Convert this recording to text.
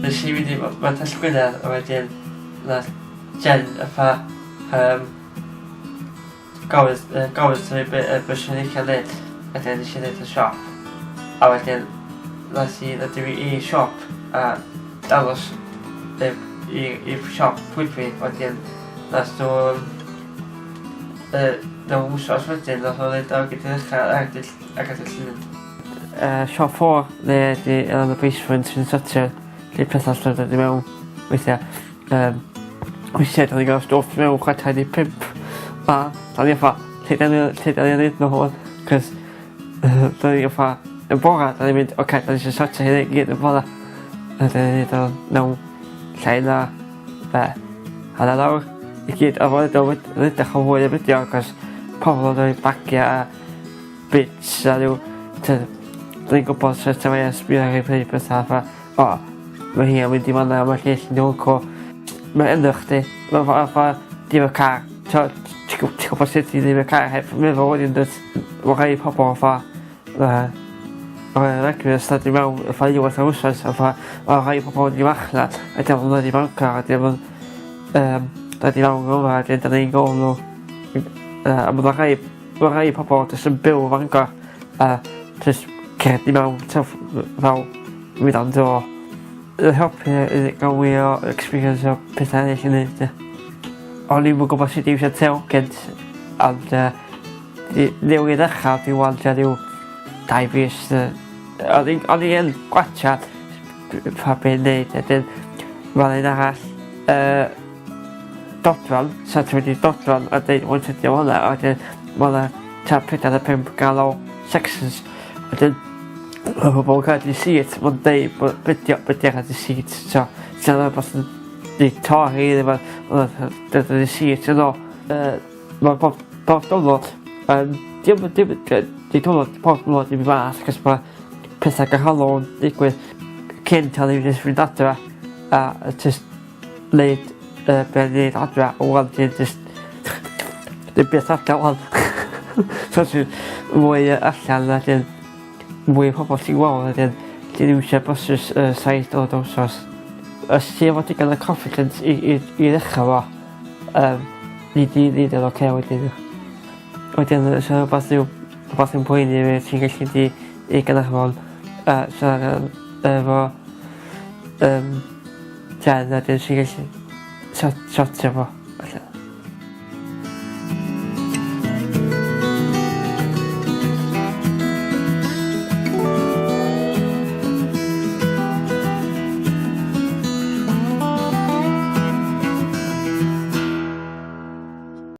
Nes i fynd i Mantell Gwynedd a wedyn nath Jen fatha yym gofyn yy gofyn wrtho fi be' yy be' swn i'n licio neud a 'dyn nesh i ddeud y siop a wedyn nath hi ddod â fi i siop a dangos yy i i'r siop pwy dwi wedyn nath n'w yym yy mewn wsos wedyn nath o ddeud o gei di ddechra ag ag ar dy Llun. Yy siop ffôr ne' 'di yn y basement yn sortio lle petha allan dod i mewn weithia' yym weithia' 'dan ni ga'l stwff mewn chwarter i pump a 'dan ni fatha lle 'dan ni lle 'dan ni neud n'w hwn 'c'os 'dan ni fatha yn bora 'dan ni'n mynd oce 'dan ni isio sortio hyn i gyd yn bora. A 'dan ni neud o mewn llai na be' hannar awr i gyd a edrych yn fwy o fideo achos pobol yn roi bagia a bits a ryw t'od dwi'n gwbod sut mae o sbio ar rhei petha fatha o ma' hi am mynd i fan 'na ma'r lleill yn dod 'co. Mae yno chdi ma' fatha dim y car t'o' ti gwb- ti gwbo sut i ddefnyddio car heb meddwl wedyn dwyt? Ma' rhai pobol fatha ma' ma' egni dod i mewn fatha unwaith yr wsos a fatha ma' rhai pobol mynd i marchnad a dod i Bangor a dim yn yym dod i lawr fyma a 'dyn 'dan ni'n gôl n'w. Yy a ma' 'na rhai ma' rhai pobol jyst yn byw ym Mangor a jyst cerdded i mewn t'o' fel mynd am dro. Yy helpu i ga'l mwy o experience o petha eryll i neud 'de? O'n i'm yn gwbo sut i iwsio til gynt ond yy i newydd ddechra dwi 'wan tua ryw dau fis yy o'n i'n o'n i yn gwatsiad pa be' neud wedyn ma'r un arall yy dodrefn so ti wedi dodrefn a deud wyt ti hwnna a wedyn ma' 'na tua pedwar ne' pump ganol sections wedyn ma' pobol yn ca'l receipt ma'n deud bo' be' 'di o be' 'di ar y receipt so ti angan rwbath yn 'di torri ne' wbath o'dd y receipt yno yy ma' bob bob diwrnod yn dim dim yy 'di diwrnod pob diwrnod ddim fath 'chos ma' petha gwahanol yn digwydd cynt o'n i jyst fynd adra a yy jyst neud yy be' o'n i neud adra ŵan dwi jyst dim byd adra 'wan. So ti mwy yy allan a 'dyn mwy o pobol ti'n weld wedyn ti ddim isie byses yy saith diwrnod y wsos. Os ti efo digon o confidence i i i ddechra fo yym nei di neud o'n oce wedyn. Wedyn yy sa rwbath i'w rwbath yn poeni fi ti'n gallu di i Gaernarfon a siarad efo yym Jen a 'dyn ti gallu sor- sortio fo.